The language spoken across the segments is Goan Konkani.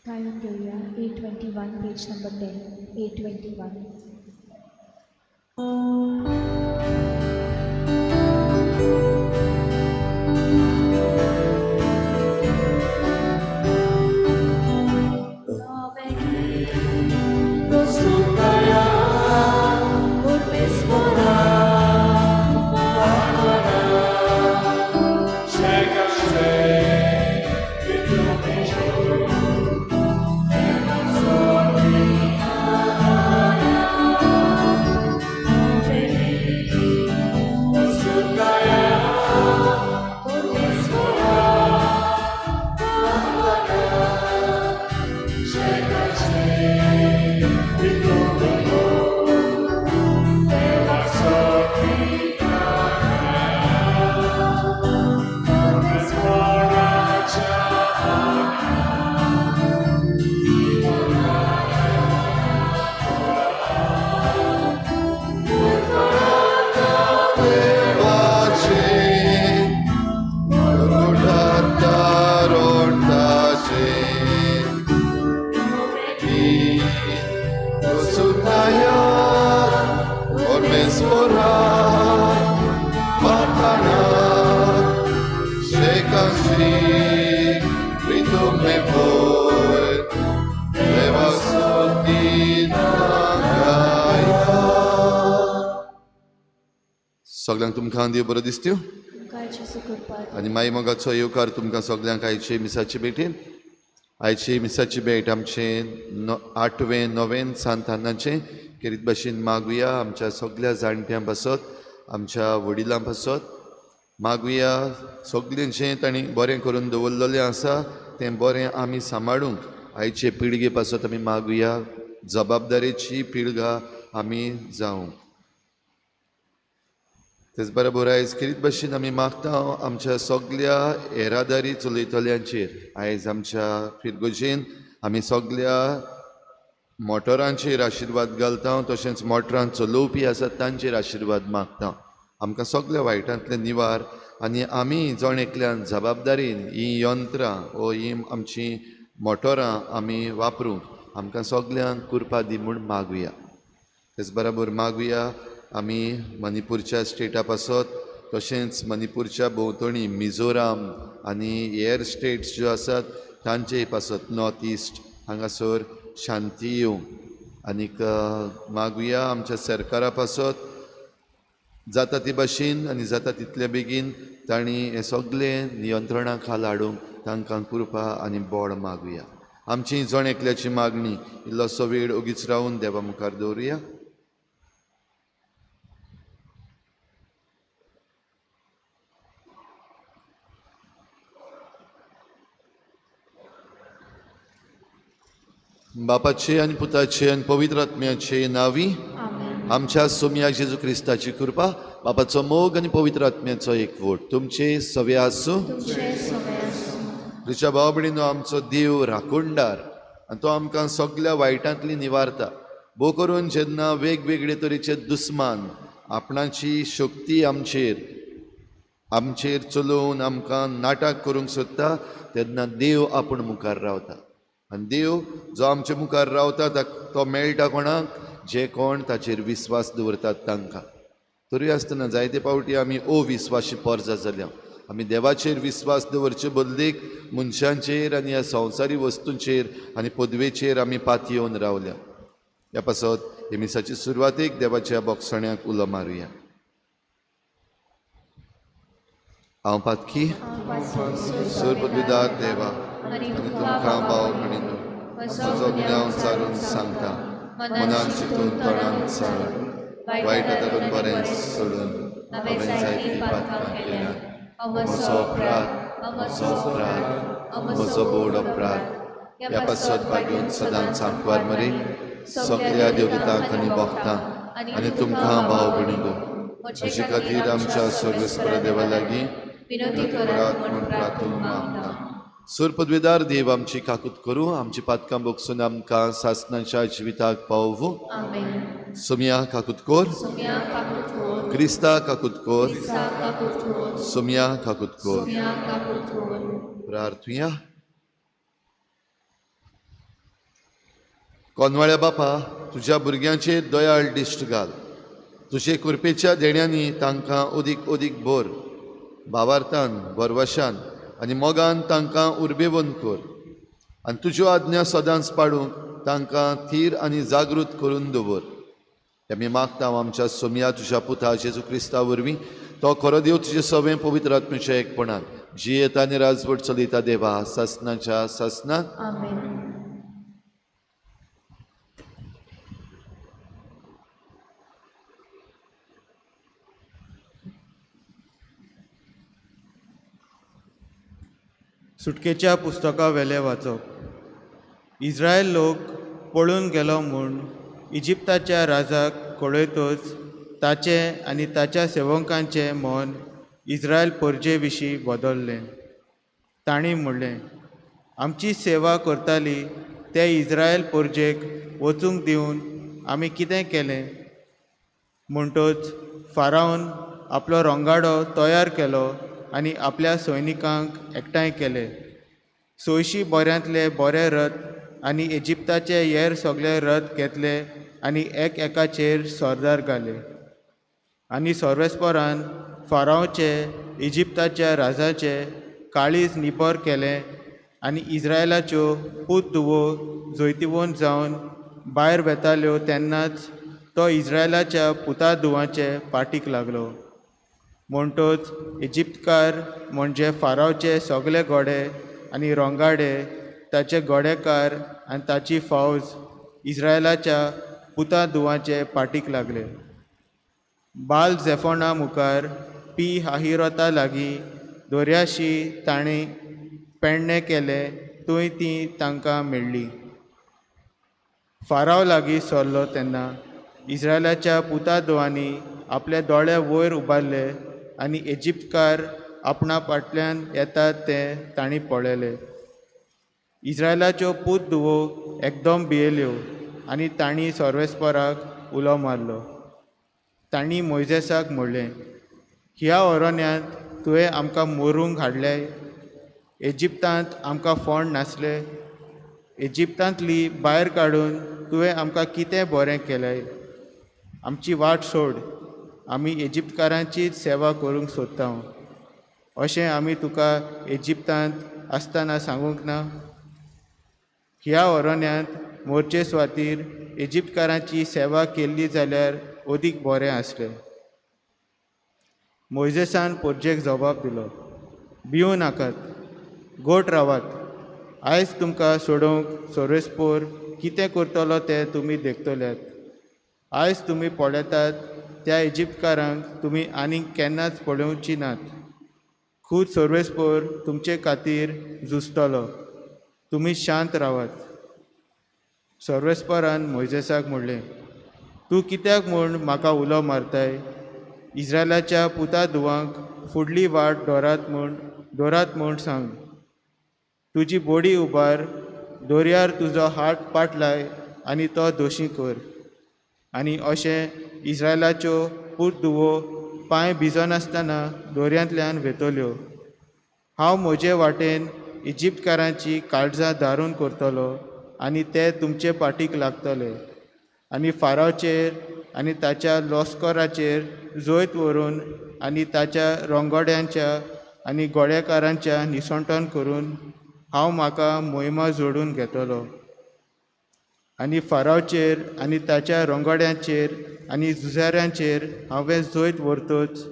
गायन घेवया 821, पेज नंबर 10, 821. सगळ्यांक तुमकां देव बरो दिसत्यो आनी माई मोगाचो येवकार तुमकां सगळ्यांक आयचे मिसाचे भेटेन. आयचे मिसाची भेट आमचे आठवें नवें सांतानाचें खेरीत भाशेन मागुया आमच्या सगळ्या जाणट्यां पासत, आमच्या वडिलां पासत मागुया. सगळें जें तांणी बरें करून दवरलेलें आसा तें बरें आमी सांबाळूंक आयचे पिळगे पासत आमी मागुया. जबाबदारेची पिळगा आमी जावंक. तेच बरोबर आयज खेरीत भाशेन आमी मागता आमच्या सगल्या येरादारी चलयतल्यांचेर. आयज आमच्या फिरगोजेन आमी सगल्या मोटरांचेर आशिर्वाद घालता, तशेंच मोटरान चलोवपी आसात तांचेर आशिर्वाद मागता. आमकां सगल्या वायटांतले निवार आनी आमी जण एकल्यान जबाबदारीन हीं यंत्रां वो हीं आमचीं मोटरां आमी वापरूंक आमकां सगल्यांक कृपा दी म्हूण मागुया. तेच बरोबर मागुया आमी मणिपूरच्या स्टेटा पासत, तशेंच मणिपूरच्या भोंवतणी मिझोराम आनी हेर स्टेट्स ज्यो आसात तांचे पासत, नॉर्थ इस्ट हांगासर शांती येवंक. आनीक मागुया आमच्या सरकारा पासत जाता ती भाशेन आनी जाता तितले बेगीन तांणी हें सगळें नियंत्रणा खाल हाडूंक तांकां कृपा आनी बळ मागुया. आमची जण एकल्याची मागणी इल्लोसो वेळ ओगीच रावून देवा मुखार दवरुया. बापाचे आनी पुताचे आनी पवित्र आत्म्याचे नावी आमच्या सोमया जेजू क्रिस्ताची कृपा, बापाचो मोग आनी पवित्र आत्म्याचो एकवट तुमचे सवे आसूं. तुमच्या भाव भयणीनो, आमचो देव राखणदार आनी तो आमकां सगल्या वायटांतली निवारता. भोव करून जेन्ना वेगवेगळे तरेचे दुस्मान आपणाची शक्ती आमचेर आमचेर चलोवन आमकां नाटक करूंक सोदता तेन्ना देव आपूण मुखार रावता. आनी देव जो आमचे मुखार रावता तो मेळटा कोणाक, जे कोण ताचेर विस्वास दवरतात तांकां. तरी आसतना जायते फावटी आमी अविस्वाशी पोरजा जाल्या. आमी देवाचेर विस्वास दवरचे बदलेक मनशांचेर आनी ह्या संवसारी वस्तूंचेर आनी पदवेचेर आमी पातयेवन रावल्या. ह्या पासत हे मिसाचे सुरवातेक देवाच्या बोगसण्याक उलो मारुया. हांव पातकी सुरपदवीदार देवा आनी तुमकां भाव भयणीनो म्हजो गुन्यांव सारून सांगता, मनान चिंतून तोंडान सांगून वायट हातारून बरें सोडून हांवें जायतीं पातकां केल्यांत. म्हजो अपराध, म्हजो अपराध, म्हजो बोड अपराध. ह्या पासत भाग्यून सदांच आंकवार मरे सगल्या देवदूतांक आनी भक्तांक आनी तुमकां भाव भयणीनो म्हजे खातीर आमच्या सर्वेस्पर देवा लागीं विनंती करात म्हूण प्रार्थना मागता. सुरपदवीदार देव आमची काकूत करूं, आमची पातकां बोगसून आमकां सासनाच्या जिविताक पावोवं. सोमया काकूत कोर, क्रिस्ता काकूत कोर, सोमया काकूत कोर. प्रार्थुया. कोनवाळ्या बापा, तुज्या भुरग्यांचेर दयाळ दिश्ट घाल. तुजे कृपेच्या देण्यांनी तांकां अदीक अदीक भर. भावार्थान, भरवशान आनी मोगान तांकां उर्बेवन कर आनी तुज्यो आज्ञा सदांच पाडूंक तांकां थीर आनी जागृत करून दवर. आमी मागता आमच्या सोमया तुज्या पुता जेजू क्रिस्ता वरवीं, तो खरो देव तुजे सवें पवित्र आत्म्याच्या एकपणान जियेता आनी राजवट चलयता देवा सासनाच्या सासनाक. आमेन. सुटकेच्या पुस्तका वेलें वाचप. इस्रायल लोक पळून गेलो म्हूण इजिप्ताच्या राजाक कळयतच ताचें आनी ताच्या सेवकांचें मन इस्रायल परजे विशीं बदल्लें. तांणी म्हणलें, आमची सेवा करताली ते इस्रायल परजेक वचूंक दिवन आमी कितें केलें? म्हणटच फारावन आपलो रंगाडो तयार केलो आनी आपल्या सैनिकांक एकठांय केले. 600 बऱ्यांतले बरे रथ आनी इजिप्ताचे हेर सगळे रथ घेतले आनी एक एकाचेर सरदार घाले. आनी सर्वेस्परान फारावचे इजिप्ताच्या राजाचे काळीज निबर केलें आनी इस्रायलाच्यो पूत धुवो जैतिवंत जावन भायर वेताल्यो तेन्नाच तो इस्रायलाच्या पुता धुवांचे पाटीक लागलो. म्हणटच इजिप्तकार म्हणजे फारावचे सगळे घोडे आनी रोंगाडे, ताचे घोडेकार आनी ताची फौज इस्रायलाच्या पुता धुवांचे पाटीक लागले. बाल झेफोना मुखार पी हाहिरोता लागीं दर्याशी ताणें पेडणें केलें थंय ती तांकां मेळ्ळी. फाराव लागीं सरलो तेन्ना इस्रायलाच्या पुता धुवांनी आपले दोळे वयर उबारले आनी इजिप्तकार आपणा फाटल्यान येतात तें तांणी पळयलें. इस्रायलाच्यो पूत धुवो एकदम भियेल्यो आनी तांणी सर्वेस्पराक उलो मारलो. तांणी मोयजेसाक म्हणलें, ह्या अरण्यांत तुवें आमकां मरूंक हाडलें? इजिप्तांत आमकां फोंड नासले? इजिप्तांतली भायर काडून तुवें आमकां कितें बरें केलें? आमची वाट सोड, आमी इजिप्तकारांचीच सेवा करूंक सोदता. अशें आमी तुका इजिप्तांत आसतना सांगूंक ना? ह्या अरण्यांत मोरचे स्वातीर इजिप्तकारांची सेवा केल्ली जाल्यार अदीक बरें आसलें. मोयजेसान परजेक जबाब दिलो, भिवूं नाकात, गोट रावात. आयज तुमकां सोडोवंक सर्वेस्पोर कितें करतलो तें तुमी देखतल्यात. आयज तुमी पळयतात त्या इजिप्तकारांक तुमी आनीक केन्नाच पळोवची नात. खूद सर्वेस्पोर तुमचे खातीर झुजतलो, तुमी शांत रावात. सर्वेस्परान मोयजेसाक म्हणलें, तूं कित्याक म्हूण म्हाका उलो मारताय? इस्रायलाच्या पुता धुवांक फुडली वाट दवरात म्हूण सांग. तुजी बोडी उबार, दर्यार तुजो हात पाटलाय आनी तो दोशी कर. आनी अशें इस्रायलाच्यो पूत धुवो पांय भिजनासतना दर्यांतल्यान वेतल्यो. हांव म्हजे वाटेन इजिप्तकारांची काळजां दारून करतलो आनी ते तुमचे पाटीक लागतले. आनी फारावचेर आनी ताच्या लश्कराचेर जैत व्हरून आनी ताच्या रंगोड्यांच्या आनी घोडेकारांच्या निसंटन करून हांव म्हाका मोहिमा जोडून घेतलो. आनी फारावचेर आनी ताच्या रंगोड्यांचेर आनी झुजाऱ्यांचेर हांवें जैत व्हरतच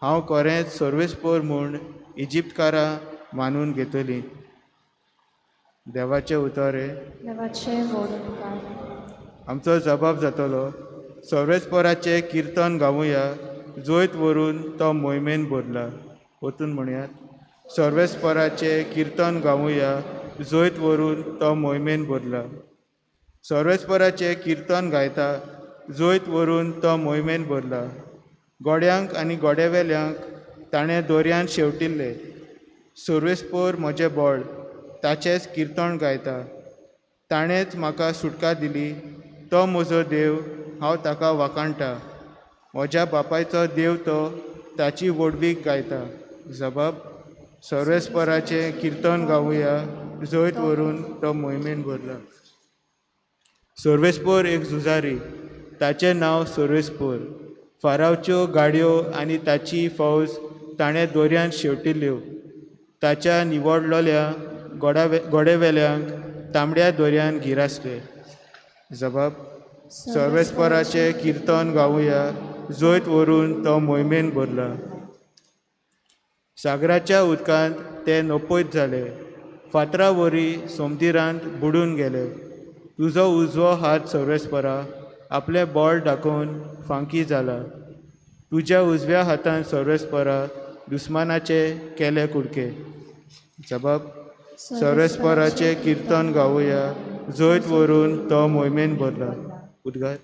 हांव खरेंच सर्वेस्पोर म्हूण इजिप्तकारां मानून घेतलीं. देवाचें उतर हें. देवाचें व्हड उपकार. आमचो जबाब जातलो, सर्वेस्पराचें किर्तन गावुया, जैत व्हरून तो मोहिमेन भरला. वचून म्हणयात, सर्वेस्पराचें किर्तन गावुया, जैत व्हरून तो मोहिमेन भरला. सर्वेस्पराचें किर्तन गायता, जैत व्हरून तो मोहिमेन भरला. घोड्यांक आनी घोड्यावेल्यांक ताणें दर्यांत शेंवटिल्ले. सर्वेस्पोर म्हजें बळ, ताचेंच किर्तन गायता. ताणेंच म्हाका सुटका दिली, तो म्हजो देव, हांव ताका वाखाणटा. म्हज्या बापायचो देव तो, ताची व्हडवीक गायता. जबाब, सर्वेस्पराचें किर्तन गावुया, जैत व्हरून तो मोहिमेन भरला. सोर्वेस्पोर एक झुजारी, ताचें नांव सोर्वेस्पोर। फारावच्यो गाडयो आनी ताची फौज ताणें दर्यांत शेंवटिल्ल्यो। ताच्या निवडलोल्या घोडेवेल्यांक तांबड्या दर्यान गिरासले। जबाब। सर्वेस्पराचें किर्तन गावया, जैत व्हरून तो मोहिमेन भरला। सागराच्या उदकांत ते नपयत जाले, फातरा वरी सोमदिरांत बुडून गेले। तुजो उजवो हात सर्वेस्परा आपलें बळ दाखोवन फांकी जाला। तुज्या उजव्या हातान सर्वेस्परा दुस्मानाचे केले कुडके। जबाब। सर्वेस्पराचें किर्तन गावया, जैत व्हरून तो मोहिमेन भरला। उद्गार।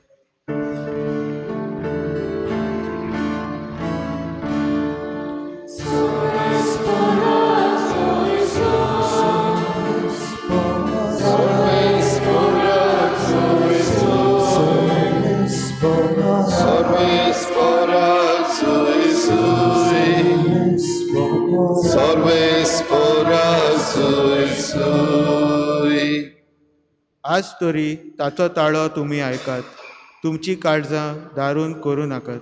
आज तरी ताचो ताळो तुमी आयकात, तुमची काळजां दारून करूं नाकात।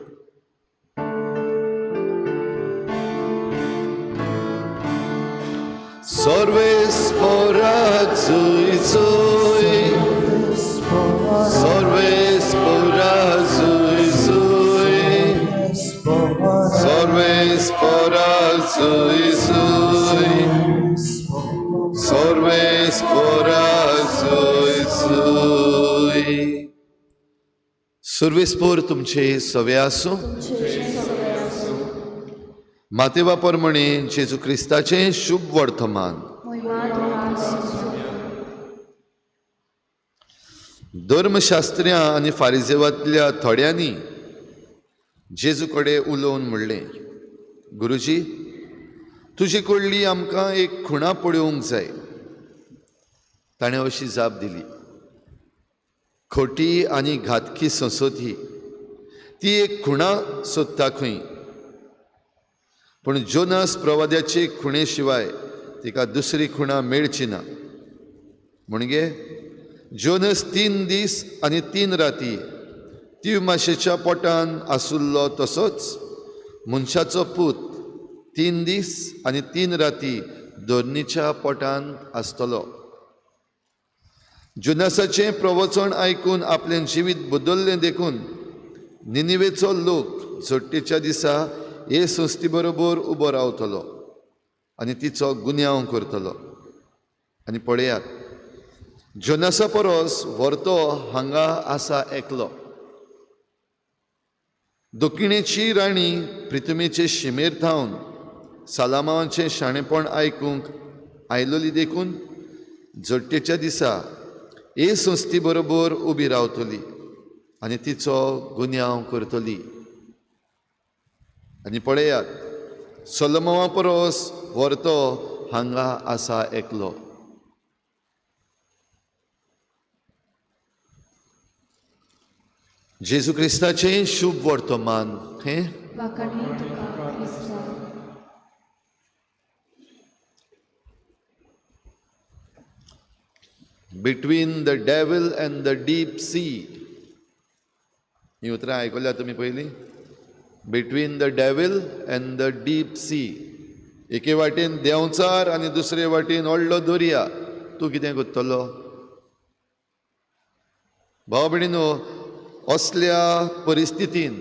सुर्वेस्पोर तुमचे सवे आसूं। मातेवा प्रमाणे जेजू क्रिस्ताचें शुभ वर्तमान। धर्मशास्त्र्यां आनी फारिजेवांतल्या थोड्यांनी जेजू कडेन उलोवन म्हणलें, गुरुजी, तुजे कडली आमकां एक खुणा पळोवंक जाय। ताणें अशी जाप दिली, खोटी आनी घातकी संसद ही, ती एक खुणा सोदता खंय, पूण जोनास प्रवाद्याचे खुणे शिवाय तिका दुसरी खुणा मेळची ना। म्हणजे जोनस 3 दीस आनी 3 राती तीव माशेच्या पोटान आसुल्लो, तसोच मनशाचो पूत 3 दीस आनी 3 राती धरणीच्या पोटान आसतलो। जोनासाचें प्रवचन आयकून आपलें जिवीत बदल्लें देखून निनिवेचो लोक झोट्टेच्या दिसा हे संस्थे बरोबर उबो रावतलो आनी तिचो गुन्यांव करतलो। आनी पळयात, जोनासा परस व्हरतो हांगा आसा एकलो। दक्षिणेची राणी प्रिथुमेचे शिमेर थावन सालामांचें शाणेपण आयकूंक आयलोली देखून झोट्टेच्या दिसा हे संस्थे बरोबर उबी रावतली आनी तिचो गुन्यांव करतली। आनी पळयात, सोलोमोना परस व्हरतो हांगा आसा एकलो। जेजू क्रिस्ताचें शुभ वर्तमान हें। Between the devil and the deep sea, ही उतरां आयकल्या तुमी पयलीं? Between the devil and the deep sea, एके वाटेन देंवचार आनी दुसरे वाटेन व्हडलो दर्या, तूं कितें करतलो? भाव भयणीनो, असल्या परिस्थितीन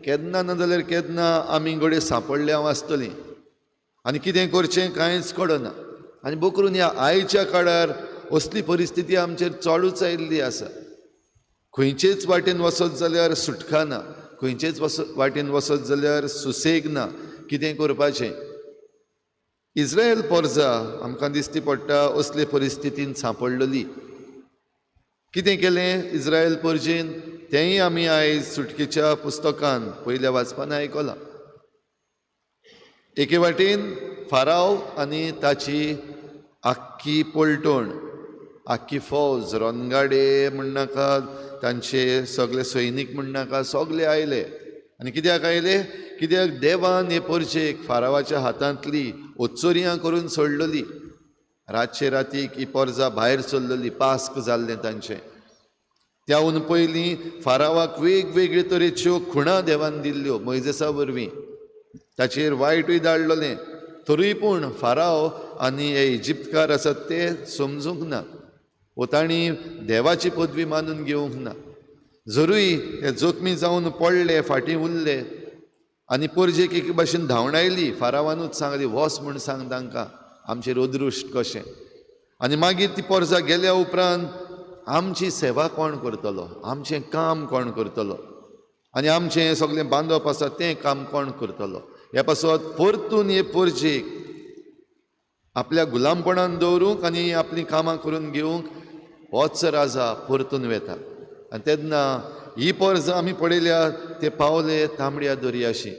केन्ना ना जाल्यार केन्ना आमी घडये सांपडल्या आसतलीं आनी कितें करचें कांयच कळना। आनी बोकरून ह्या आयच्या काळार असली परिस्थिती आमचेर चडूच आयिल्ली आसा। खंयचेच वाटेन वचत जाल्यार सुटका ना, खंयचेच वाटेन वचत जाल्यार सुसेग ना, कितें करपाचें? इस्रायल पोरजा आमकां दिसती पडटा असले परिस्थितीन सांपडलेली। कितें केलें इस्रायल पोरजेन तेंय आमी आयज सुटकेच्या पुस्तकान पयल्या वाचपान आयकलां। एके वाटेन फाराव आनी ताची आख्खी पलटण, आख्खी फौज, रणगाडे म्हणनाका, तांचे सगळे सैनीक म्हणनाका, सगळे आयले। आनी कित्याक आयले? कित्याक देवान हे पोरजेक फारावाच्या हातांतली ओचोरयां करून सोडलेली। रातचे रातीक ही पोरजा भायर सरलेली, पास्क जाल्लें तांचें। त्याहून पयलीं फारावाक वेगवेगळे तरेच्यो खुणा देवान दिल्ल्यो मोयजेसा वरवीं, ताचेर वायटूय धाडलेलें. तरूय पूण फाराव आनी हे इजिप्तकार आसात ते समजूंक ना वो तांणी देवाची पदवी मानून घेवंक ना. जरूय ते जोखमी जावन पडले, फाटीं उरले आनी परजेक एके भाशेन धांवडायली. फारावानूच सांगली वच म्हूण सांग तांकां आमचेर अदृश्ट कशें. आनी मागीर ती पोरजा गेल्या उपरांत आमची सेवा कोण करतलो, आमचें काम कोण करतलो आनी आमचें सगळें बांदप आसा तें काम कोण करतलो. ह्या पासत परतून हे परजेक आपल्या गुलामपणान दवरूंक आनी आपलीं कामां करून घेवंक होच राजा परतून वेता. आनी तेन्ना ही पोरजा आमी पळयल्या ते पावले तांबड्या दर्याशी.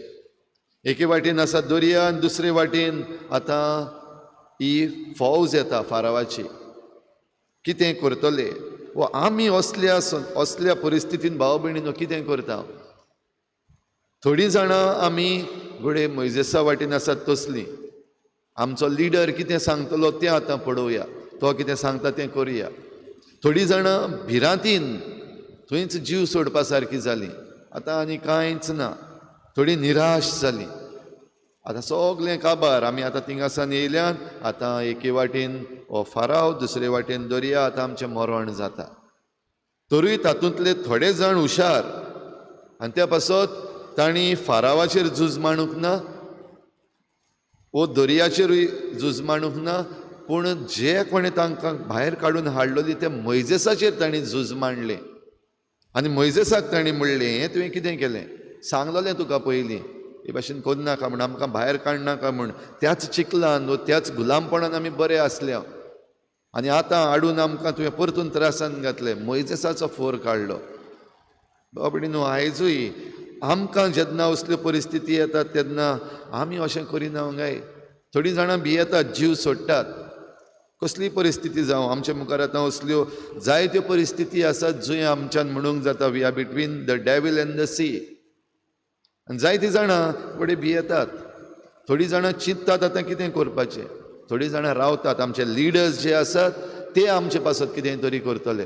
एके वाटेन आसा दर्या आनी दुसरे वाटेन आतां ही फौज येता फारावाची. कितें करतले वो आमी असल्या असल्या परिस्थितीन भाव भयणीनो कितें करता? थोडीं जाणां आमी घडये मोयजेसा वाटेन आसात तसलीं, आमचो लिडर कितें सांगतलो तें आतां पळोवया, तो कितें सांगता तें करुया. थोडीं जाणां भिरांतीन थंयच जीव सोडपा सारकी जालीं, आतां आनी कांयच ना. थोडीं निराश जालीं, आतां सगळें काबार, आमी आतां थिंगासान येयल्यान, आतां एके वाटेन हो फाराव, दुसरे वाटेन दर्या, आतां आमचें मरण जाता. तरूय तातूंतले थोडे जाण हुशार आनी त्या पासत तांणी फारावाचेर झूज मांडूंक ना वो दर्याचेरूय झूज मांडूंक ना, पूण जे कोणें तांकां भायर काडून हाडलेली ते मोयजेसाचेर तांणी झूज मांडलें. आनी मोयजेसाक तांणी म्हणलें, हें तुवें कितें केलें, सांगलेलें तुका पयलीं हे भाशेन करनाका म्हूण, आमकां भायर काडनाका म्हूण. त्याच चिखलान वो त्याच गुलामपणान आमी बरे आसले आनी आतां हाडून आमकां तुवें परतून त्रासान घातले. मोयजेसाचो फोर काडलो. बाबडी न्हू, आयजूय आमकां जेन्ना असल्यो परिस्थिती येतात तेन्ना आमी अशें करिना काय? थोडीं जाणां भियेतात, जीव सोडटात. कसली परिस्थिती जावं, आमच्या मुखार आतां असल्यो जायत्यो परिस्थिती आसात जंय आमच्यान म्हणूंक जाता we are between the devil and the sea. आनी जायतीं जाणां फुडें भियेतात, थोडीं जाणां चिंततात आतां कितें करपाचें, थोडीं जाणां रावतात आमचे लिडर्स जे आसात ते आमचे पासत कितें तरी करतले.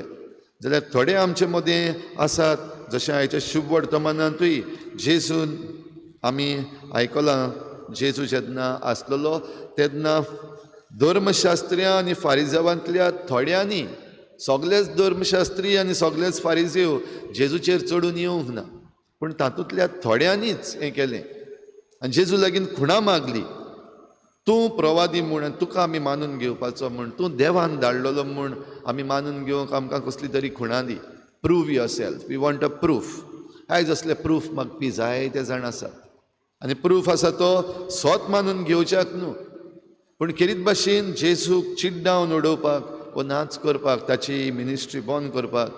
जाल्यार थोडे आमचे मदें आसात जशें आयच्या शुभ वर्तमानांतूय जेजून आमी आयकलां, जेजू जेन्ना आसलेलो तेन्ना धर्मशास्त्र्यां आनी फारिजावांतल्या थोड्यांनी, सगळेच धर्मशास्त्री आनी सगळेच फारिजेव जेजूचेर चडून येवंक ना, पूण तातूंतल्या थोड्यांनीच हें केलें आनी जेजू लागीं खुणा मागली, तूं प्रवादी म्हूण आनी तुका आमी मानून घेवपाचो म्हूण, तूं देवान धाडलेलो म्हूण आमी मानून घेवंक आमकां कसली तरी खुणा दी. Prove yourself, we want a proof. आयज असले प्रूफ मागपी जायते जाण आसात आनी प्रूफ आसा तो स्वत मानून घेवच्याक न्हू, पूण खेरीत भाशेन जेजूक चिड्डावन उडोवपाक वो नाच करपाक, ताची मिनिस्ट्री बंद करपाक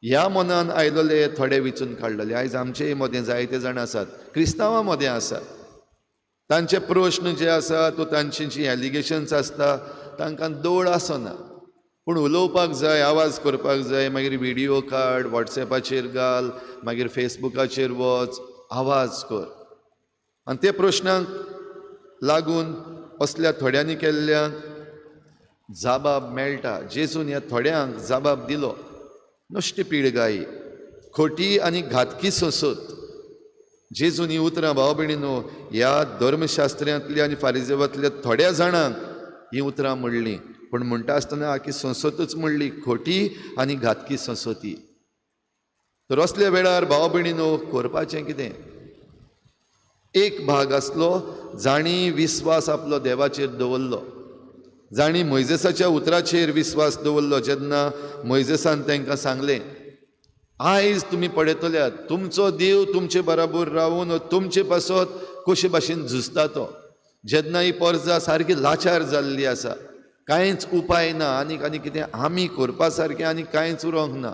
ह्या मनान आयलेले थोडे विचून काडलेले. आयज आमचेय मदें जायते जाण आसात, क्रिस्तांवां मदें आसात, तांचे प्रश्न जे आसात वो तांची जी एलिगेशन्स आसता तांकां दोळ आसना, पूण उलोवपाक जाय, आवाज करपाक जाय. मागीर व्हिडियो काड, वॉट्सएपाचेर घाल, मागीर फेसबुकाचेर वच, आवाज कर. आनी ते प्रश्नांक लागून असल्या थोड्यांनी केल्ल्यांक जाबाब मेळटा. जेजून ह्या थोड्यांक जाबाब दिलो, नश्टी पिळगाई, खोटी आनी घातकी सोंसत. जेजून ही उतरां भाव भयणीनो ह्या धर्मशास्त्र्यांतल्या आनी फारिजेवांतल्या थोड्या जाणांक ही उतरां म्हणलीं, पूण म्हणटा आसतना आखी संसतूच म्हणली, खोटी आनी घातकी संसती. तर असल्या वेळार भाव भयणीनो करपाचें कितें? एक भाग आसलो जांणी विस्वास आपलो देवाचेर दवरलो, जांणी मोयजेसाच्या उतराचेर विस्वास दवरलो. जेन्ना मोयजेसान तांकां सांगलें, आयज तुमी पळयतल्यात तुमचो देव तुमचे बराबर रावून तुमचे पासत कशे भाशेन झुजता तो. जेन्ना ही परजा सारकी लाचार जाल्ली आसा, कांयच उपाय ना, आनीक आनी कितें आमी करपा सारकें आनी कांयच उरोंक ना,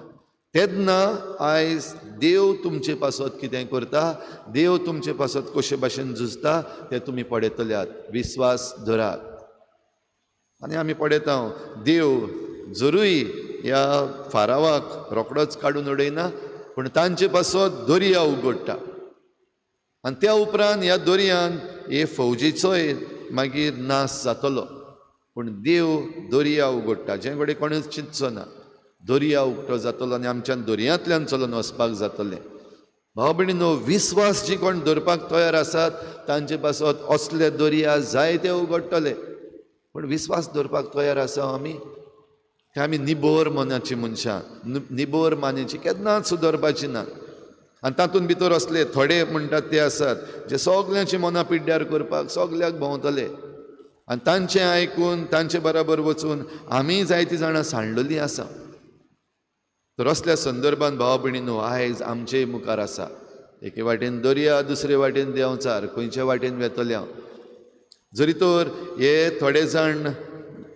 तेन्ना आयज देव तुमचे पासत कितें करता, देव तुमचे पासत कशे भाशेन झुजता तें तुमी पळयतल्यात, विस्वास धरात. आनी आमी पळयता देव जरूय ह्या फारावाक रोखडोच काडून उडयना, पूण तांचे पासत दर्या उगडटा आनी त्या उपरांत ह्या दर्यान हे फौजेचोय मागीर नाश जातलो. पूण देव दर्या उगडटा, जें घडये कोणूच चिंतचो ना. दर्या उक्तो जातलो आनी आमच्यान दर्यांतल्यान चलून वचपाक जातलें. भाव भयणीनो, विस्वास जी कोण दवरपाक तयार आसात तांचे पासत असले दर्या जायते उगडटले. पूण विस्वास दवरपाक तयार आसा आमी? काय आमी निबोर मनाची मनशां, निबोर मानेची, केन्नाच सुदरपाची ना. आनी तातूंत भितर असले थोडे म्हणटात ते आसात जे सगल्यांची मनां पिड्ड्यार करपाक सगल्याक भोंवतले आनी तांचें आयकून तांचे बराबर वचून आमी जायतीं जाणां सांडलेलीं आसा. तर असल्या संदर्भान भाव भयणीनो, आयज आमचे मुखार आसा एके वाटेन दर्या, दुसरे वाटेन देंवचार, खंयचे वाटेन वेतले हांव. जरी तर हे थोडे जाण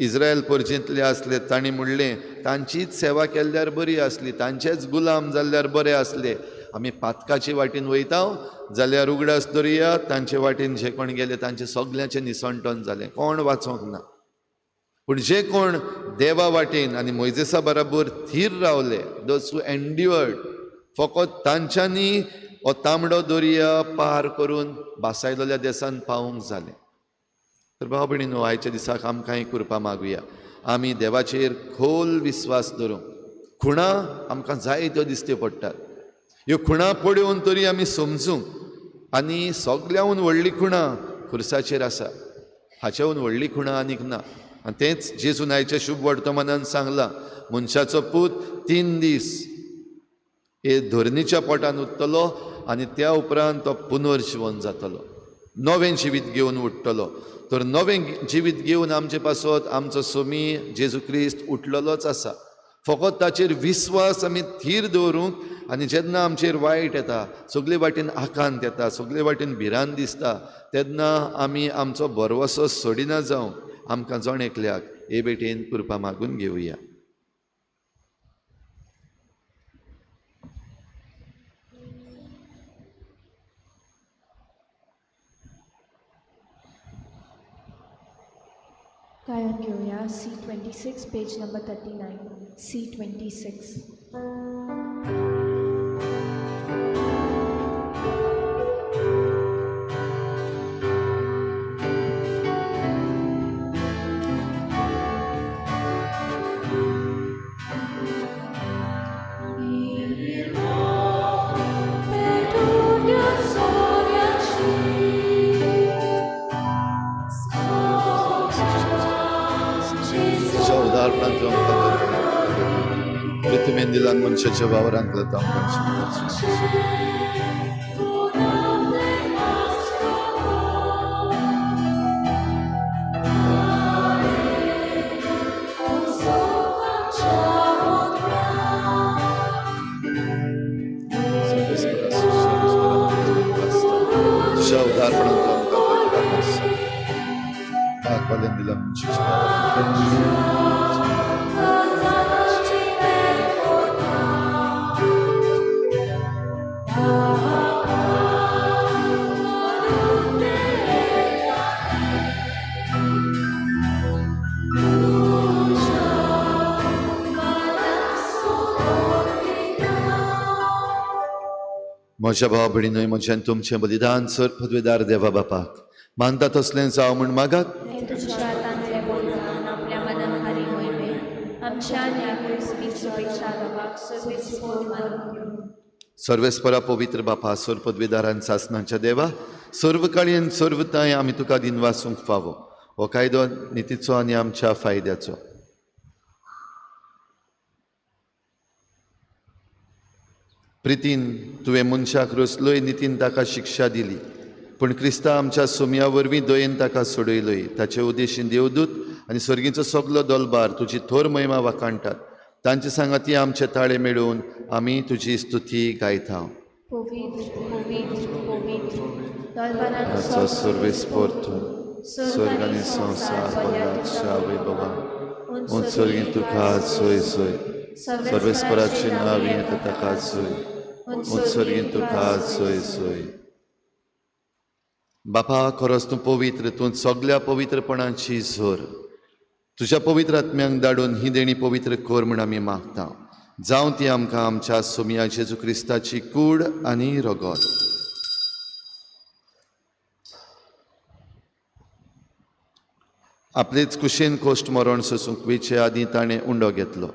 इस्रायल परजेंतले आसले, तांणी म्हणलें तांचीच सेवा केल्यार बरी आसली, तांचेच गुलाम जाल्यार बरे आसले. आमी पातकाचे वाटेन वयता जाल्यार उगडास दर्या, तांचे वाटेन जे कोण गेले तांचे सगल्यांचें निसणटन जालें, कोण वाचोंक ना. पूण जे कोण देवा वाटेन आनी मोयजेसा बराबर थीर रावले, those who एन्ड्युअर्ड, फकत तांच्यांनी हो तांबडो दर्या पार करून बासायलेल्या देसान पावूंक जालें. तर भाव भयणीनो, आयच्या दिसाक आमकांय कृपा मागुया, आमी देवाचेर खोल विस्वास धरूंक. खुणा आमकां जायत्यो दिसत्यो पडटात, ह्यो खुणा पळोवन तरी आमी समजूंक. आनी सगल्याहून व्हडली खुणा खुर्साचेर आसा, हाच्याहून व्हडली खुणा आनीक ना. आनी तेंच जेजून आयच्या शुभ वर्तमानान सांगलां, मनशाचो पूत 3 दीस हे धरणीच्या पोटान उरतलो आनी त्या उपरांत तो पुनर्जिवन जातलो, नवें जिवीत घेवन उठतलो. तर नवें जिवीत घेवन आमचे पासत आमचो सोमी जेजू क्रिस्त उठलेलोच आसा. फकत ताचेर विस्वास आमी थीर दवरूंक आनी जेन्ना आमचेर वायट येता, सगळे वाटेन आकांत येता, सगळे वाटेन भिरांत दिसता, तेन्ना आमी आमचो भरवसो सोडिना जावंक आमकां जण एकल्याक हे भेटेन कृपा मागून घेवया. गायन घेवया C26 page number 39. C26. मनशाच्या वावरांतलो तुज्या उदारपणांत आमकां दिला मनशाच्या म्हज्या भाव भयणीनूय म्हज्यान तुमचें बलिदान सर पदवेदार देवा बापाक मानता तसलें जावं म्हूण मागात. सर्वेस्परा पवित्र बापा, सर पदवेदारान सासनाच्या देवा, सर्व काळयेन सर्वताय आमी तुका दिनवासूंक फावो. हो कायदो नितीचो आनी आमच्या फायद्याचो. प्रितीन तुवें मनशाक रचलोय, नितीन ताका शिक्षा दिली, पूण क्रिस्ता आमच्या सोमया वरवीं दयेन ताका सोडयलोय. ताचे उद्देशीन देवदूत आनी सर्गीचो सगलो दलबार तुजी थोर महिमा वाखाणटात. तांचे सांगाती आमचे ताळे मेळोवन आमी तुजी स्तुती गायता. स्वर्ग आनी संवसार भरला वैभवान, उत्सर्गीं तुका सोय सोय, सर्वेस्पराची नांव येता ताका सोय, उत्सर्गीं तुका सोय सोय. बापा, खरोच तूं पवित्र, तूं सगल्या पवित्रपणाची जोर. तुज्या पवित्र आत्म्यांक धाडून ही देणी पवित्र कर म्हूण आमी मागता. जावं ती आमकां आमच्या सोमया जेजू क्रिस्ताची कूड आनी रगत. आपलेच कुशेन कोश्ट मरण सोसूंक वेचे आदीं ताणें उंडो घेतलो.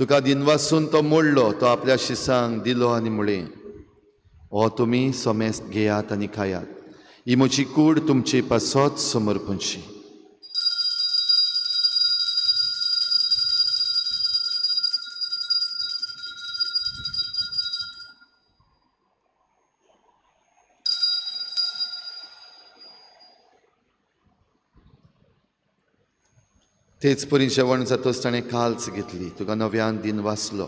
तुका दिनवासून तो मोडलो, तो आपल्या शिसांक दिलो आनी म्हळें, हो तुमी समेस्त घेयात आनी खायात, ही म्हजी कूड तुमचे पासत समर्पणची. तेच परी जेवण जातच ताणें काल्च घेतली, तुका नव्यान दिन वाचलो,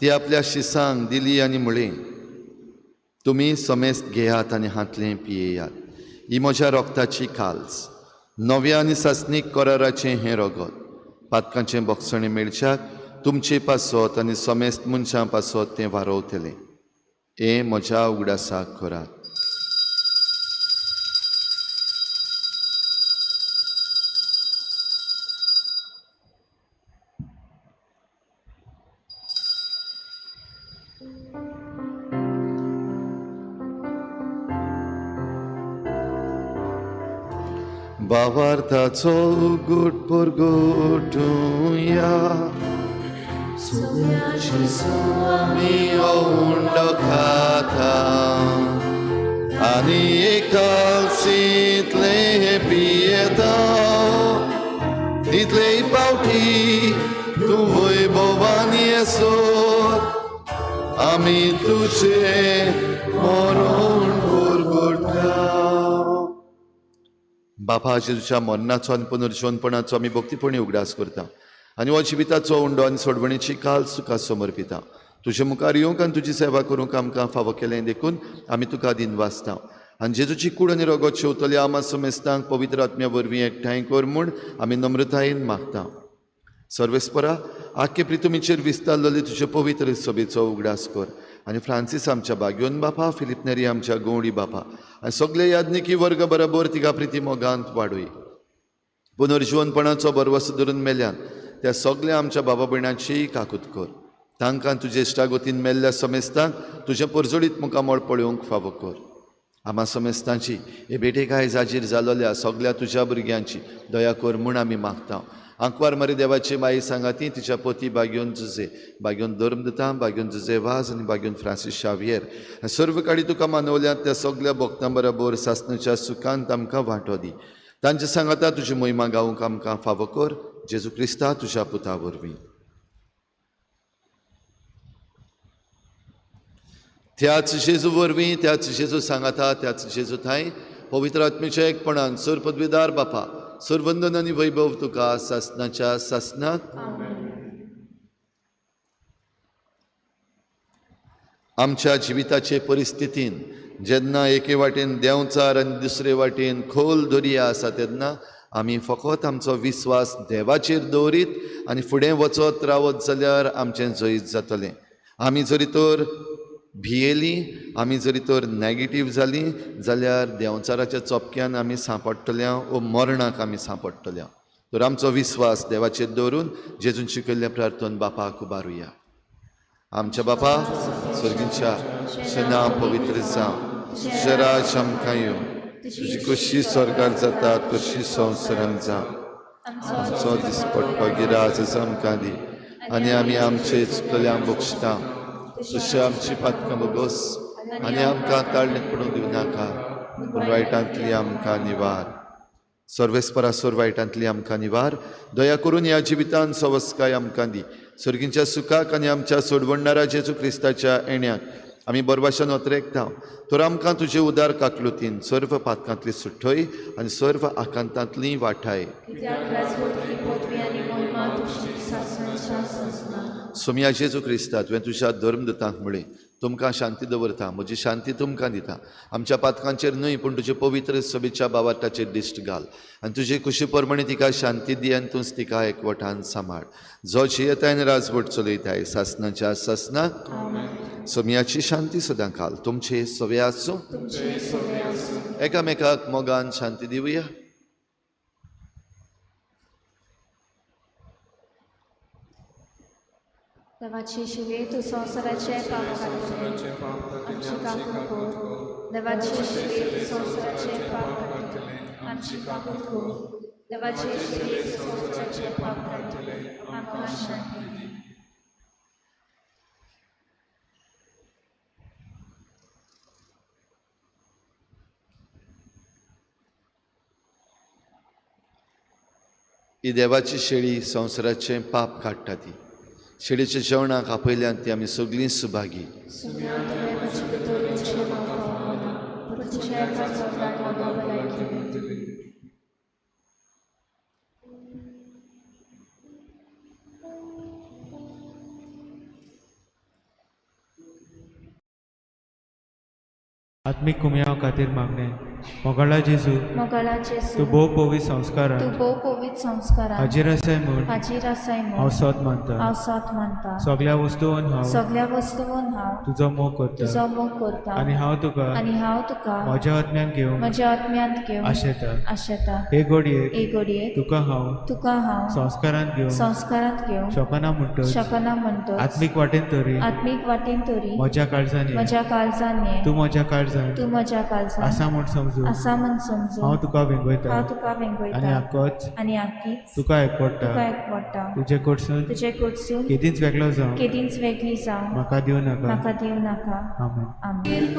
ती आपल्या शिसांक दिली आनी म्हळें, तुमी समेस्त घेयात आनी हांतलें पियेयात, ही म्हज्या रोगताची काल्च, नव्या आनी सासणीक कराराचें हें रगत, पातकांचें बोगसणें मेळच्याक तुमचे पासत आनी समेस्त मनशां पासत तें वारोवतलें. हें म्हज्या उगडासाक करात. बावार्थाचो गुट पुरगुटुया, आमी उंडो खाता आनी एकालसींतले पियेता, तितले पावटी तूं वैभवान येसर आमी तुजें मरण पुरगुटा. बापा, जेजूच्या मरणाचो आनी पुनर्जीवनपणाचो आमी भक्तीपणी उगडास करता आनी हो जिविताचो उंडो आनी सोडवणेची काल तुका समर्पिता. तुजे मुखार येवंक आनी तुजी सेवा करूंक आमकां फावो केलें देखून आमी तुका दिनवासता. आनी जेजूची कूड आनी रगत शेवतल्या आमा समेस्तांक पवित्र आत्म्या वरवीं एकठांय कर म्हूण आमी नम्रतायेन मागता. सर्वेस्परा, आख्खे प्रितुमीचेर विस्तारलेले तुजे पवित्र सभेचो उगडास कर आनी फ्रांसीस आमच्या बाग्योन बापा, फिलीप नेरी आमच्या गवळी बापा आनी सगळे याज्ञिकी वर्ग बरोबर तिका प्रिती मोगांत वाडोय. पुनर्जीवनपणाचो भरवसो धरून मेल्यान त्या सगळ्या आमच्या बाबा भयणांची काकूत कर. तांकां तुजे इश्टागतीन मेल्ल्या समेस्तांक तुजें परजळीत मुखामळ पळोवंक फावो कर. आमा समेस्तांची हे भेटेक आयज हाजीर जालोल्या सगळ्या तुज्या भुरग्यांची दया कर म्हूण आमी मागता. आंकवार मारी देवाची माई सांगाती तिच्या पती बाग्योन जुजे, बाग्योन धर्मदता, बाग्योन जुजे वाज आनी बाग्योन फ्रांसीस शावियर सर्व काडी तुका मानवल्यात त्या सगळ्या भक्तां बरोबर सासणाच्या सुखांत आमकां वांटो दी. तांचे सांगाता तुजी मोहिमा गावंक आमकां फावो कर, जेजू क्रिस्ता तुज्या पुता वरवीं. त्याच जेजू वरवीं, त्याच जेजू सांगाता, त्याच जेजू थांय पवित्र आत्मेच्या एकपणान सर पदवीदार बापा, सर्वंदन आनी वैभव तुका सासणाच्या सासणाक. आमच्या जिविताचे परिस्थितीन जेन्ना एके वाटेन देंवचार आनी दुसरे वाटेन खोल दर्या आसा तेन्ना आमी फकत आमचो विस्वास देवाचेर दवरीत आनी फुडें वचत रावत जाल्यार आमचें जैत जातलें. आमी जरी तर भियेली, आमी जरी तर नॅगेटीव जाली जाल्यार देंवचाराच्या चोपक्यान आमी सांपडटल्या वो मरणाक आमी सांपडटल्या. तर आमचो विस्वास देवाचेर दवरून जेजून शिकयल्लें प्रार्थन बापाक उबारुया. आमच्या बापा स्वर्गीच्या, तुजें नांव पवित्र जावं, तुजें राज आमकां येवं, तुजी कशी स्वर्गार जाता तशी संवसारांत जावं. आमचो दिसपट्टो गिराज आमकां दी आनी आमी आमचे चुकतल्यांक बक्षता, तशें आमची पातकां बोगस आनी आमकां ताळणेंत पडूंक दिवं नाका, पूण वायटांतली आमकां निवार. सर्वेस्परा सोर वायटांतली आमकां निवार. दया करून ह्या जिवितान सवस्काय आमकां दी. सर्गींच्या सुखाक आनी आमच्या सोडवणणारा जेजू क्रिस्ताच्या येण्याक आमी बरवाशान ओतरेकता. तर आमकां तुजे उदार काकलुतीन सर्व पातकांतली सुठय आनी सर्व आकांतांतली वाठाय. सोमया जेजू क्रिस्ता, तुवें तुज्या धर्मदूतांक म्हळें, तुमकां शांती दवरता, म्हजी शांती तुमकां दिता. आमच्या पातकांचेर न्हय पूण तुजे पवित्र सभेच्या बावाटाचेर दिश्ट घाल आनी तुजे कुशी प्रमाणे तिका शांती दी आनी तूंच तिका एकवटान सांबाळ. जो जियेताय आनी राजवट चलयताय सासणाच्या सासणाक. सोमयाची शांती सदां काल तुमचे सवे आसूं. एकामेकाक मोगान शांती दिवया. देवाची शिवे तूं संवसाराचे पाप काडटले, आमची काकूट कर. देवाची शिवे तूं संवसाराचे पाप काडटले, आमची काकूट कर. देवाची शिवे तूं संवसाराचे पाप काडटले, आमकां शांती दी. ही देवाची शेळी संवसाराचें पाप काडटा. ती शेळीच्या जेवणाक आपयल्यान ती आमी सगळीं सुभागी. आत्मीक कुमयाव खातीर मागणें. मोगाळा जेजू, मोगाळा जेजू, तूं भोव पवित्र संस्कारान, तूं भोव पवित्र संस्कारान हाजीर आसाय म्हूण, हाजीर आसाय म्हूण हांव सोद मानता, हांव सोद मानता. सगळ्या वस्तून हांव, सगळ्या वस्तून हांव तुजो मोग करता, तुजो मोग करता. आनी हांव तुका, आनी हांव तुका म्हज्या आत्म्यान घेवंक, म्हज्या आत्म्यांत घेवंक आशेता. आशेता. हे घडयेक, हे घडयेक तुका हांव, तुका हांव संस्कारांत घेवंक, संस्कारांत घेवंक शकना म्हणटच, शकना म्हणटच, आत्मीक वाटेन तरी, आत्मीक वाटेन तरी म्हज्या काळजान ये, म्हज्या काळजान ये, तूं म्हज्या काळजान, तूं म्हज्या काळजान आसा म्हूण समजून, आसा म्हूण समजून हांव तुका वेंगयता, हांव तुका वेंगयता, आनी आकोच आनी आकीच तुका एकवडटा, तुका एकवडटा. तुजे कडसून, तुजे कडसून केदींच वेगळो जावं, केदींच वेगळी जावं म्हाका दिवं नाका, म्हाका दिवं नाका. आमेन. आमेन.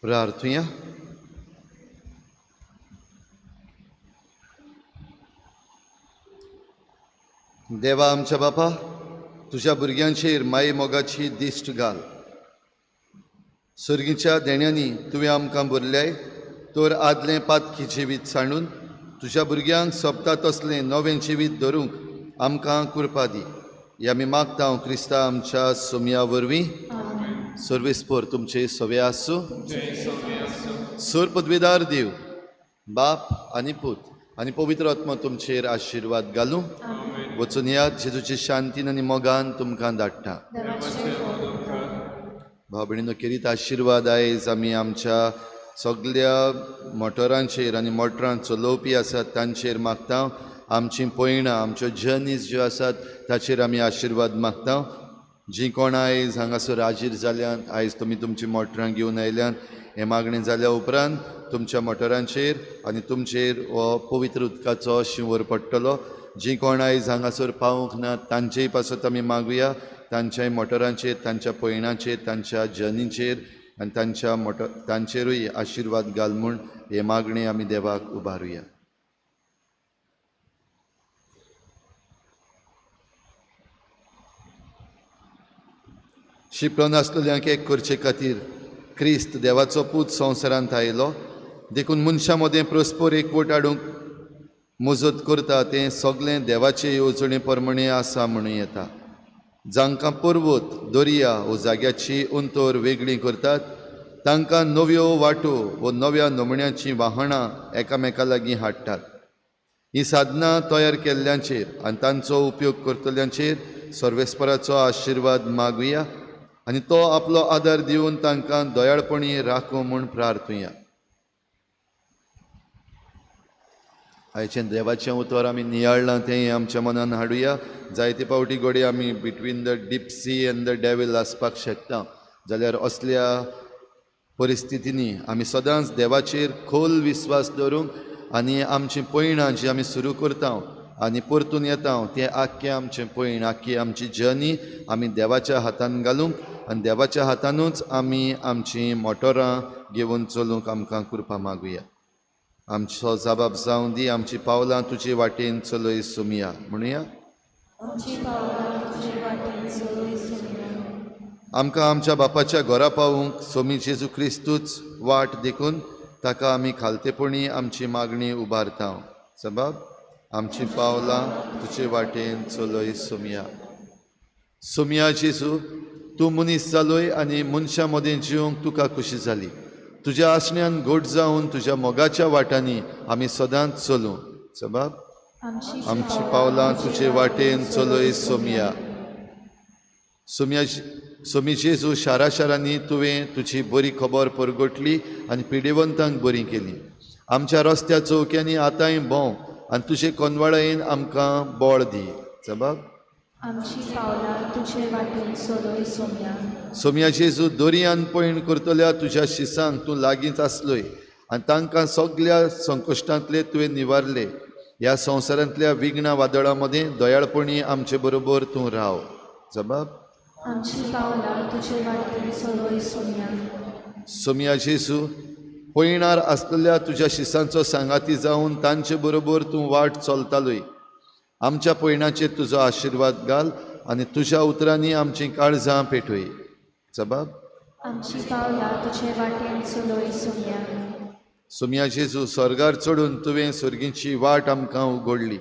प्रार्थुया. देवा आमच्या बापा, तुज्या भुरग्यांचेर माये मोगाची दिश्ट घाल. सर्गीच्या देण्यांनी तुवें आमकां भरल्याय तर आदलें पातकी जिवीत सांडून तुज्या भुरग्यांक सोबता तसलें नवें जिवीत धरूंक आमकां कृपा दी. हे आमी मागता क्रिस्ता आमच्या सोमया वरवीं. सर्वेस्पर तुमचे सवे आसूं. सर पदवेदार देव बाप आनी पूत आनी पवित्र आत्मा तुमचेर आशिर्वाद घालूं. वचून यात, जेजूचे शांतीन आनी मोगान तुमकां धाडटा. भाव भयणीनो, केरीत आशिर्वाद आयज आमी आमच्या सगल्या मोटरांचेर आनी मोटरां चलोवपी आसात तांचेर मागता. आमचीं पयणां, आमच्यो जर्नीज ज्यो आसात ताचेर आमी आशिर्वाद मागता. जीं कोण आयज हांगासर हाजीर जाल्यान, आयज तुमी तुमची मोटरां घेवन आयल्यान, हें मागणें जाल्या उपरांत तुमच्या मोटरांचेर आनी तुमचेर हो पवित्र उदकाचो शिंवर पडटलो. जीं कोण आयज हांगासर पावूंक ना तांचेय पासत आमी मागुया, तांच्याय मोटरांचेर, तांच्या पयणाचेर, तांच्या जर्नीचेर आनी तांच्या मोटर तांचेरूय आशिर्वाद घाल म्हूण हें मागणें आमी देवाक उबारुया. शिंपडून आसलेल्यांक एक करचे खातीर क्रिस्त देवाचो पूत संवसारांत आयलो, देखून मनशां मदें परस्पर एकवट हाडूंक मजत करता तें सगळें देवाचे येवजणे प्रमाणें आसा म्हणूं येता. जांकां पर्वत, दर्या वो जाग्याची अंतर वेगळी करतात तांकां नव्यो वाटो वो नव्या नमुन्याचीं वाहनां एकामेका लागीं हाडटात. हीं साधनां तयार केल्ल्यांचेर आनी तांचो उपयोग करतल्यांचेर सर्वेस्पराचो आशिर्वाद मागुया आनी तो आपलो आदार दिवन तांकां दयाळपणी राखूं म्हूण प्रार्थुया. आयचें देवाचें उतर आमी नियाळ्ळां तें आमच्या मनान हाडुया. जायते फावटी घडये आमी between the deep sea and the devil आसपाक शकता, जाल्यार असल्या परिस्थितींनी आमी सदांच देवाचेर खोल विस्वास दवरूंक आनी आमचीं पयणां जी आमी सुरू करता आनी परतून येता तें आख्खें आमचें पयण, आख्खी आमची जर्नी आमी देवाच्या हातान घालूंक आनी देवाच्या हातानूच आमी आमचीं मोटरां घेवन चलूंक आमकां कृपा मागुया. आमचो जबाब जावं दी, आमची पावलां तुजे वाटेन चलय सोमया म्हणुया. आमकां आमच्या बापाच्या घरा पावूंक सोमी जेजू क्रिस्तूच वाट देखून ताका आमी खालतेपणी आमची मागणी उबारता. सबब आमची पावलां तुजे वाटेन चलय सोमया. सोमया जेजू, तूं मनीस जालोय आनी मनशां मदें जिवंक तुका खोशी जाली. तुज्या आसण्यान घट जावन तुज्या मोगाच्या वाटांनी आमी सदांच चलूं. सबब आमची पावलां तुजे वाटेन चलय सोमया. सोमया सोमी जेजू, शारा शारांनी तुवें तुजी बरी खबर परगटली आनी पिडेवंतांक बरी केली. आमच्या रस्त्या चौक्यांनी आतांय भोंव आनी तुजे कोनवाळायेन आमकां बळ दी. सबब आमची पावलां तुजे वाटेन चलय सोमया. सोमया जेजू, दर्यान पयण करतल्या तुज्या शिसांक तूं लागींच आसलोय आनी तांकां सगल्या संकश्टांतले तुवें निवारले. ह्या संवसारांतल्या विघ्ना वादळां मदें दयाळपणी आमचे बरोबर तूं राव. जबाब आमची पावलां तुजे वाटेन चलय सोमया. सोमया जेजू, पयणार आसलेल्या तुज्या शिसांचो सांगाती जावन तांचे बरोबर तूं वाट चलतालोय. आमच्या पयणाचेर तुजो आशिर्वाद घाल आनी तुज्या उतरांनी आमचीं काळजां पेटय. जबाब आमची पावलां तुजे वाटेन चलय सोमया. सोमया जेजू, स्वर्गार चडून तुवें सर्गीची वाट आमकां उगडली.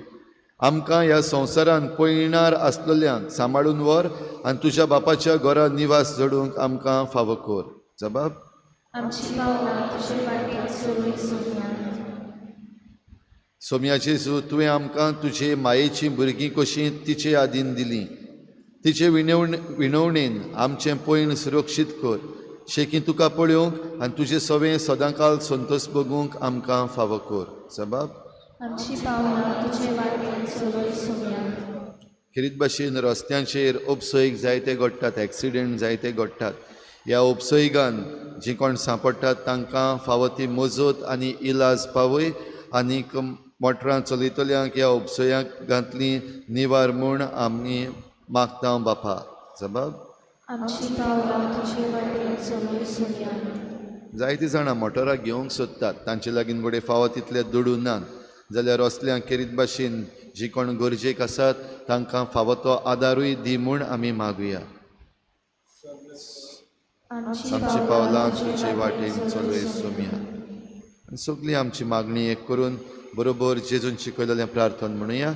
आमकां ह्या संवसारांत पयणार आसलेल्यांक सांबाळून व्हर आनी तुज्या बापाच्या घरा निवास जोडूंक आमकां फावो कर. जबाब आमची पावलां तुजे वाटेन चलय सोमया. सोमया जेजू, तुवें आमकां तुजे मायेचीं भुरगीं कशीं तिचे आदीन दिलीं. तिचे विणवणेन आमचें पयण सुरक्षीत कर, शेकी तुका पळोवंक आनी तुजें सवें सदांकाल संतोश भोगूंक आमकां फावो कर. सबब आमची पावलां तुजे वाटेन चलय सोमया. खेरीत भाशेन रस्त्यांचेर उपसयीक जायते घडटात, एक्सिडेंट जायते घडटात. ह्या उपसयीगान जीं कोण सांपडटात तांकां फावो ती मजत आनी इलाज पावय आनीक मोटरां चलयतल्यांक ह्या उपसयांतली निवार म्हूण आमी मागता बापा. जबाब आमची पावलां तुजे वाटेन चलय सोमया. जायतीं जाणां मोटरां घेवंक सोदतात, तांचे लागीं घडये फावो तितले दुडू नात, जाल्यार असल्यांक खेरीत भाशेन जी कोण गरजेक आसात तांकां फावो तो आदारूय दी म्हूण आमी मागुया. आमची पावलां तुजे वाटेन चलय सोमया. आनी सगळी आमची मागणी एक करून बरोबर जेजून शिकयलेलें प्रार्थन म्हणुया.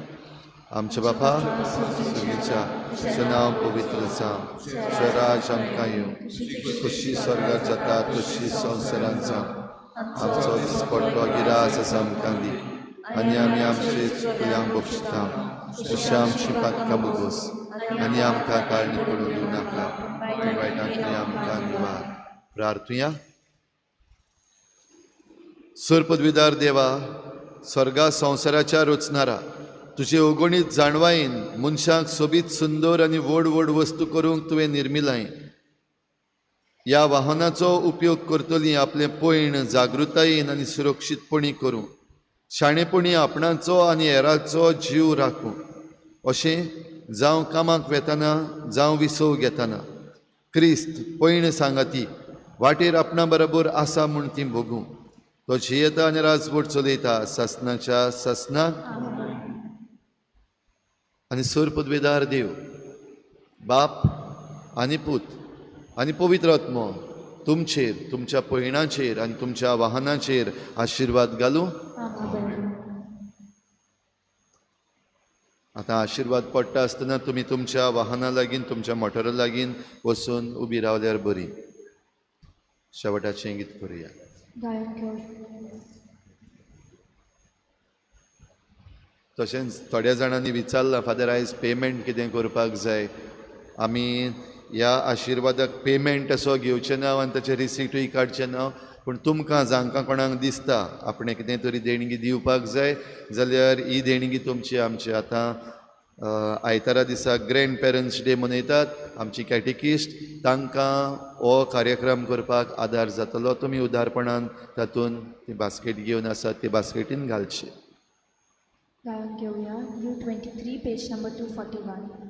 आमच्या बापा सर्गीच्या, तुजें नांव पवित्र जावं, तुजें राज आमकां येवं, खुशी स्वर्गात जाता तशी संवसारांत जावं. आमचो दिसपट्टो गिरास आसा आमकां दी आनी आमी आमचे चुकल्यांक बक्षिता तशें आमची पातकां भोगोस आनी आमकां काळणी पडून दिवं नाका, वायटांतली आमकां निवार. प्रार्थुया. सर पदवीदार देवा, स्वर्गा संवसाराच्या रचणारा, तुजे अगणीत जाणवायेन मनशाक सोबीत सुंदर आनी व्हड व्हड वस्तू करूंक तुवें निर्मिलाय. ह्या वाहनाचो उपयोग करतली आपलें पयण जागृतायेन आनी सुरक्षीतपणी करूं, शाणेपणी आपणाचो आनी हेराचो जीव राखूं. अशें जावं कामाक वेतना जावं विसव घेतना क्रिस्त पयण सांगाती वाटेर आपणा बरोबर आसा म्हूण ती भोगूं. तो जियेता आनी राजवट चलयता सासनाच्या सासनाक. आनी सर पदवेदार देव बाप आनी पूत आनी पवित्र आत्मो तुमचेर, तुमच्या पयणाचेर आनी तुमच्या वाहनाचेर आशिर्वाद घालूं. आतां आशिर्वाद पडटा आसतना तुमी तुमच्या वाहना लागीं, तुमच्या मोटरा लागीं वचून उबी रावल्यार बरी. शेवटाचें गीत करुया. तशेंच थोड्या जाणांनी विचारलां, फादर आयज पेमेंट कितें करपाक जाय? आमी ह्या आशिर्वादाक पेमेंट असो घेवचें ना आनी ताचें रिसिटूय काडचें ना, पूण तुमकां जांकां कोणाक दिसता आपणें कितें तरी देणगी दिवपाक जाय जाल्यार ही देणगी तुमची आमची. आतां आयतारा दिसा ग्रँड पेरंट्स डे मनयतात आमची कॅटिकिस्ट, तांकां हो कार्यक्रम करपाक आदार जातलो. तुमी उदारपणान तातूंत ती बास्केट घेवन आसात ती बास्केटीन घालची. गायन घेवया U 23 page number 241.